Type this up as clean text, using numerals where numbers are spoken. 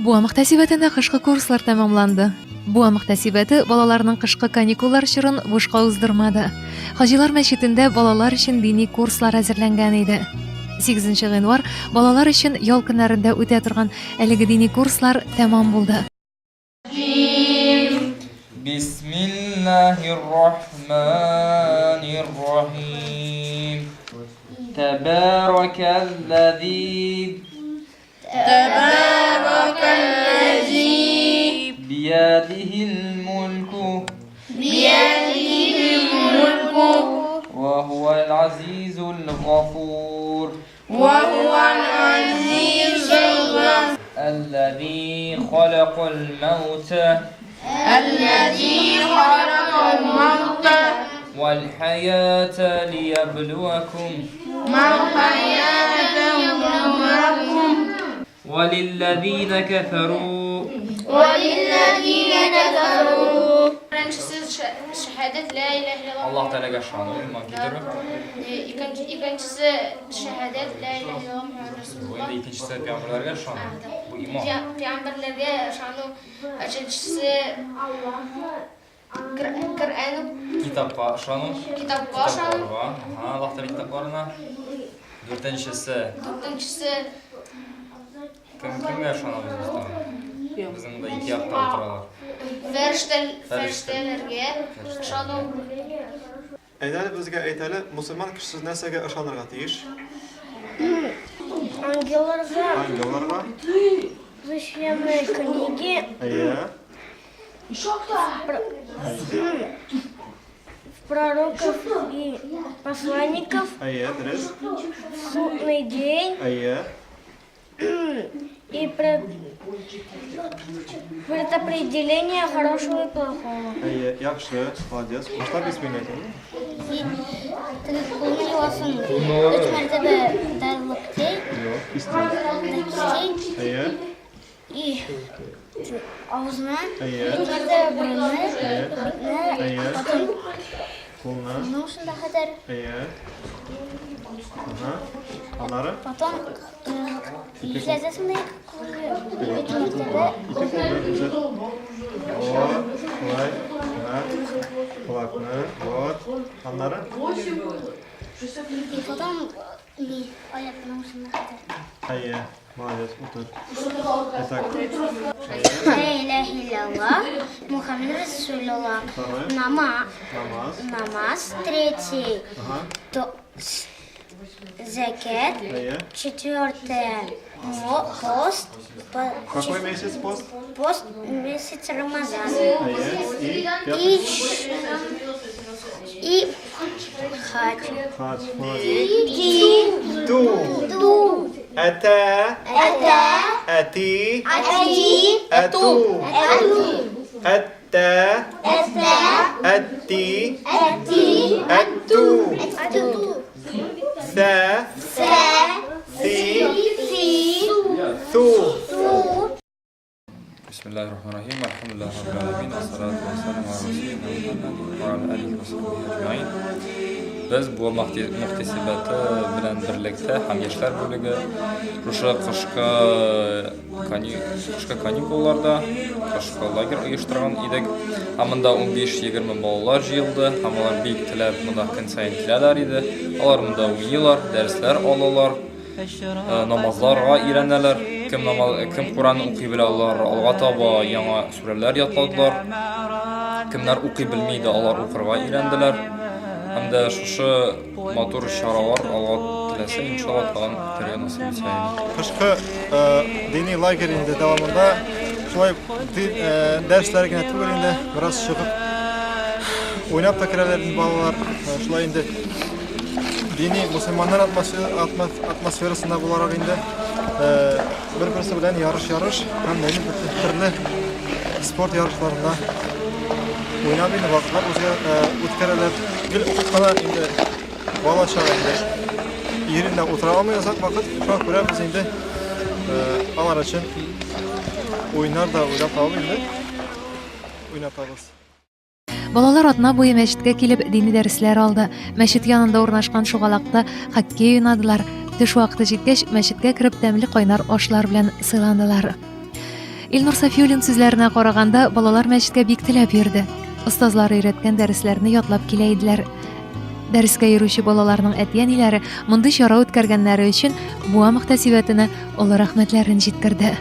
Буа мөхтәсибәтендә кышкы курслар тәмамланды. Буа мөхтәсибәте балаларның кышкы каникуллар чорын бушка уздырмады. Хаҗилар мәчетендә балалар өчен дини курслар әзерләнгән иде. 8 гыйнвар балалар өчен ял көннәрендә үтә торган әлеге дини курслар тәмам булды. Бисмиллаһир-рахманир-рахим. Тәбәрәкәлләзи Тәбәрәкәлләзи Биядихил мульку Биядихил мульку Ва хуал азизул гафур Ва хуал азизул гафур Әлләзи халакал маута Әлләзи халакал маута Вал хаята лияблуакум Вал хаята лияблуакум Валилләзина кәфәру Валилләзина кәфәру Беренчесе шәһадәт лә илаһә илляллаһ. Аллаһ Тәгаләгә ышану, иман китерү. Икенчесе шәһадәт лә илаһә илляллаһ Мухаммәд Бу Расулуллаһ. инде икенчесе пәйгамбәрләргә ышану. Бу иман. Пәйгамбәрләргә ышану. Өченчесе Коръән. Китапка ышану. Китапка ышану. Китапларга. Ага, Аллаһ Тәгалә китапларына. Дүртенчесе. Дүртенчесе. Кем кемгә ышанабыз без тагын? Безнең монда ике якта утыралар. Фәрештәләргә ышану. Әйдә әле безгә әйт әле, мосылман кешесе нәрсәгә ышанырга тиеш? Ангелларга. Ангелларга. Священные книги. Әйе. В пророков и посланников. Әйе, дөрес. В судный день. Әйе. И предопределение хорошего и плохого. Әйе, яхшы, молодец. Башта бисмилла әйтәме? Теге кулны юасын өч мәртәбә до локтей. Юк, кистей. До кистей. Әйе. И авызына, Әйе. өч мәртәбә борынны, Әйе. битне, Әйе. потом Кулны. ну шунда хәтәр. Әйе. Ага. Аннары? Потом нишләтәсең дә ике кулыңны өч мәртәбә. Ике кулны төзәт. Вот, шулай. Ага. Колакны. Вот. Аннары? И потом ни аякның шунда хәтәр. Әйе. Молодец, утыр. Итак. Ла илаһа илляллах, Мухаммед Расулуллах. Второе. Намаз. Намаз. Намаз. Третий. Ага. То, зәкят. Әйе. Четвертое. Пост. Какой месяц пост? Пост месяц Рамазан. Әйе. И пятый. И хадж. Хадж. Молодец. И Ту. ту. Әтә. Әтә. Әти. Әти. Әту. Әту. Әттә. Әтә. Әтти. Әти. Әтту. Әту. Сә. Сә. Си. Си. Су. Су. Бисмиллахи рахмани рахим. Альхамдулиллахи раббил аламин. Ассалату вассаламу аля расулина Мухаммад ва аля алихи ва сахбихи аҗмаин. Без Буа мөхтәсибәте белән берлектә һәм яшьләр бүлеге шушы кышкы кышкы каникулларда кышкы лагерь оештырган идек. Һәм монда 15-20 балалар җыелды һәм алар бик теләп монда көн саен киләләр иде. Алар монда уйныйлар, дәресләр алалар. Э, намазларга өйрәнәләр. Кем намаз, кем Коръән укый белә, алар алга таба яңа сүрәләр ятладылар. Кемнәр укый белми иде, алар укырга өйрәнделәр. Һәм дә шушы матур чаралар Алла теләсә, иншалла, тагын үткәрергә насыйп итсә иде. Кышкы э, дини лагерь инде дәвамында шулай э, дәресләр генә түгел инде, бераз чыгып уйнап та керәләр инде балалар. Шулай инде дини мусульманнар атмосферасында буларак инде э, бер-берсе белән ярыш-ярыш һәм дә төрле спорт ярышларында уйнап инде вакытлар э, үткәрәләр. Гел укып кына инде бала чага инде ирендә утыра алмый озак вакыт. Шуңа күрә без инде э, алар өчен уеннар да уйлап табып инде уйнатабыз. Балалар атна буе мәчеткә килеп дини дәресләр алды. Мәчет янында урнашкан шугалакта хоккей уйнадылар. Төш вакыты җиткәч, мәчеткә кереп тәмле кайнар ашлар белән сыйландылар. Илнур Сафиуллин сүзләренә караганда, балалар мәчеткә бик теләп йөрде. Остазлары өйрәткән дәресләрне ятлап килә иделәр. Дәрескә йөрүче балаларның әти-әниләре мондый чара үткәргәннәре өчен Буа мөхтәсибәтенә олы рәхмәтләрен җиткерде.